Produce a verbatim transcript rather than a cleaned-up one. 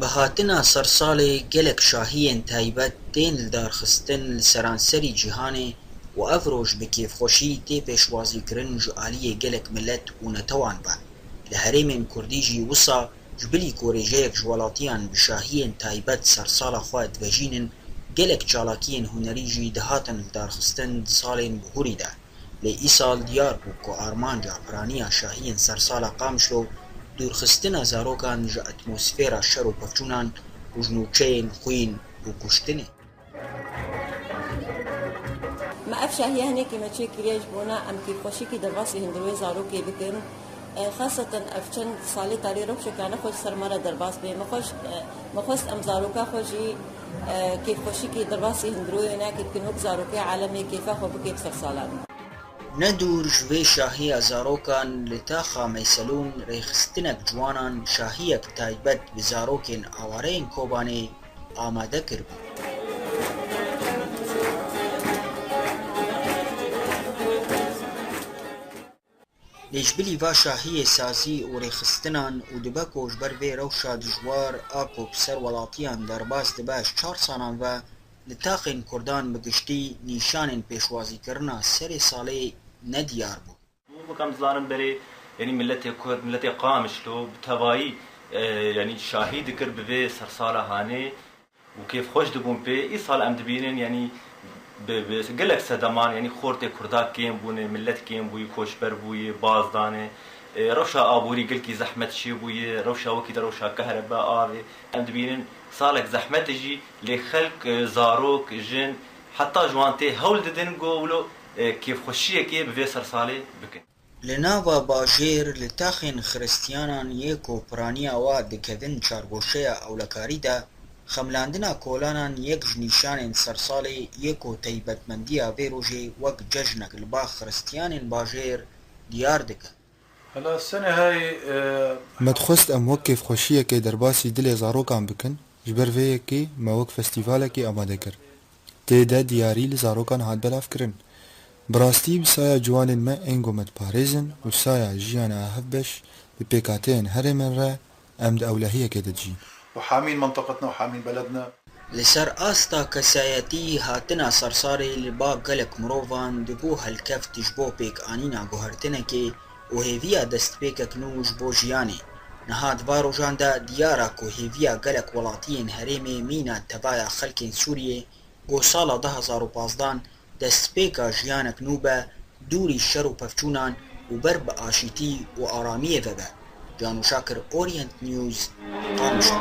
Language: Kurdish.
Bi hatina sersalê gelek şahiyên taybet tên lidarxistin li seranserî cîhanê û ev roj bi kêfxweşî tê pêşwazîkirin ji aliyê gelek milet û netewan ve. Li herêmên Kurdî jî wisa ji bilî ku rêjeyek ji welatiyan bi şahiyên taybet sersala xwe divejînin, gelek çalakiyên hunerî jî dihatin lidarxistin di salên bihurî de. Lê îsal diyar bû ku armanca piraniya şahiyên sersala Qamişlo dûrxistina zarokan ji atmosfera şer û pevçûnan û ji nûçeyên xwîn û kuştinê. Me ev şahiye hinekî me çêkiriye ji bona em kêfxweşîkî derbasî hundirwê zarokê bikin. E, xaseten ev çend salê talê rewşeka nexweş ser me re derbas bê. Me xweş, e, me xwest em zaroka xwe jî, e, kêfxweşîkî derbasî hundirwê neke bikin, wek zarokê alemê kêfa xwe bike bi sersalan. Ne dûr ji vê şahiya zarokan li taxa Meyselûn rêxistinek ciwanan şahiyek taybet bi zarokên awareyên Kobanê amade kiribû. Lê ji bilî va şahiyê sazî û rêxistinan û dibe ku ji ber vê rewşa dijwar a ku bi ser welatiyan derbas dibe ji çar salan ve li taxên Kurdan bi giştî nîşanên pêşwazîkirina serê salê nediyar bûn. Wek em dizanin berê, yanî miletê Kurd, miletê Qamişlo bi tevayî, e, yanî şahî dikir bi vê sersala hanê û kêfxweş dibûn pê. Îsal em dibînin, yanî bi, bi gelek sedeman, yanî xortê Kurda kêm bûne, milet kêm bûyî, koçber bûyî, baz dane. E, rewşa aborî gelkî zehmet çêbûye, rewşa wekî de rewşa kehrebe, avê. Em dibînin salek zehmet e jî, lê xelk, e, zarok, jin, heta ji wan tê hewl didin ku wilo, e, kêfxweşiyekê bi vê sersalê bikin. Li nava bajêr li taxên xiristiyanan yê ku piraniya wa dikevin çargoşeya ewlekarî de, xemlandina kolanan yek ji nîşanên sersalê yê ku taybetmendiya vê rojê wek cejnek li ba xiristiyanên bajêr diyar dike. Hela senê hey, e, Me dixwest em wek kêfxweşiyekê derbasî dilê zarokan bikin, ji ber vê yekê me wek festîvalekê amade kir. Tê de diyarî li zarokan hat belavkirin. Bi rastî bi saya ciwanên me ên ku me diparêzin û saya jiyana hevbeş bi pêkhateyên herêmên re em di ewlehiyekê de dijîn. وحامين منطقتنا وحامين بلدنا. Li ser asta kesayetî, hatina sersalê li ba gelek mirovan dibû helkeft ji bo pêkanîna guhertinekê û hêviya destpêkek nû ji bo jiyanê. Niha di va rojan de diyar e ku hêviya gelek welatiyên herêmê mîna tevaya xelkên Sûriyê ku sala du hazar û pazdan destpêka jiyanek nû be, dûrî şer û pevçûnan û ber bi aşîtî û aramiyê ve be. Cano Şakir, Orient News, Qamişlo.